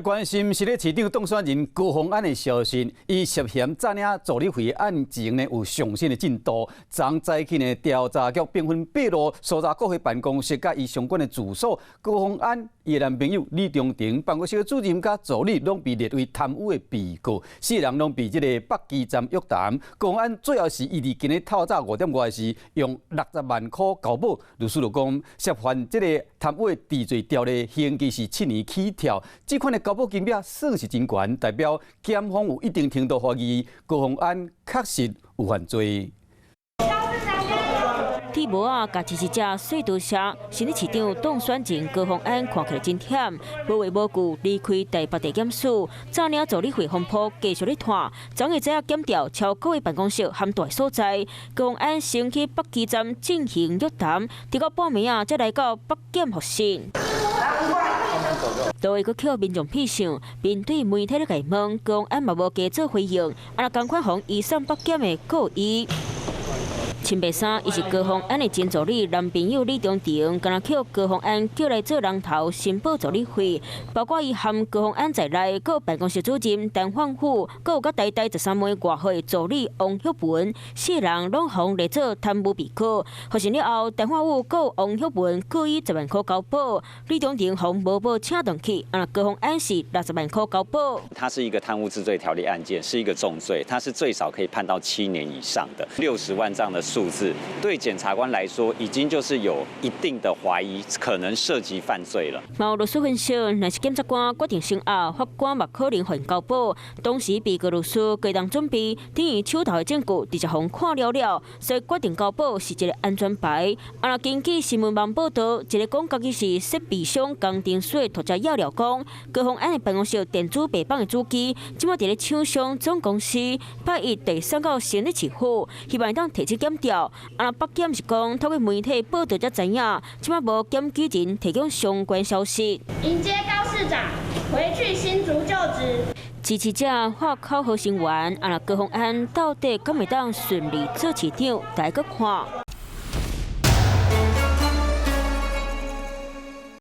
來關心新北市長當選人高虹安的消息，伊涉嫌詐領助理費案情呢有上新的進度。昨早起呢，調查局兵分八路搜查國會辦公室佮伊相關的住所，高虹安伊的男朋友李中庭辦公室主任佮助理攏被列為貪污的被告，四人攏被這个北基站約談。高虹安最後是伊佇今日透早5點外時用60萬箍交保，律師就講涉犯這个貪污的治罪條例刑期是7年起跳，這款的交保金額算是真懸，代表檢方有一定程度懷疑高虹安確實有犯罪。鐵帽仔佮支持者說多謝，新北市長當選人高虹安看起來真忝，無話無故離開台北地檢署，詐領助理費風波繼續咧拖，昨昏早檢調抄國會辦公室含大所在，高虹安先去北基站進行約談，直到半暝仔才來到北檢複訊。都會閣予民眾痞相，面對媒體咧共問，高虹安嘛無加做回應，啊若仝款予移送北檢的告伊。穿白衫，伊是高虹安的前助理，男朋友李中庭，敢若予高虹安叫來做人頭申報助理費，包括伊含高虹安在內，閣有辦公室主任陳煥富，閣有佮台大13妹外號的助理王旭文，四人攏予列做貪污被告。複審了後，陳煥武閣有王旭文各以10萬箍交保，李中庭予無保請轉去，啊高虹安是六十萬箍交保。它是一個貪污治罪條例案件，是一個重罪，它是最少可以判到7年以上的60萬這樣的數字，對檢察官來說，已經就是有一定的懷疑，可能涉及犯罪了。嘛有律師分析，若是檢察官決定聲押，法官嘛可能予𪜶交保。當時被告律師雞當準備，等於手頭的證據直接予𪜶看了了，所以決定交保是一個安全牌。啊，根據新聞網報道，一个講家己是設備商工程師的拓者要料講，高虹安的辦公室電子白板的主機，這擺佇咧廠商總公司拜一遞送到新北市府，希望會當提出檢調。啊，北檢是講透過媒體報道才知影，這擺無檢舉人提供相關消息。迎接高市長回去新竹就職。支持者喊口號聲援，啊，高虹安到底敢會當順利做市長，大家閣看。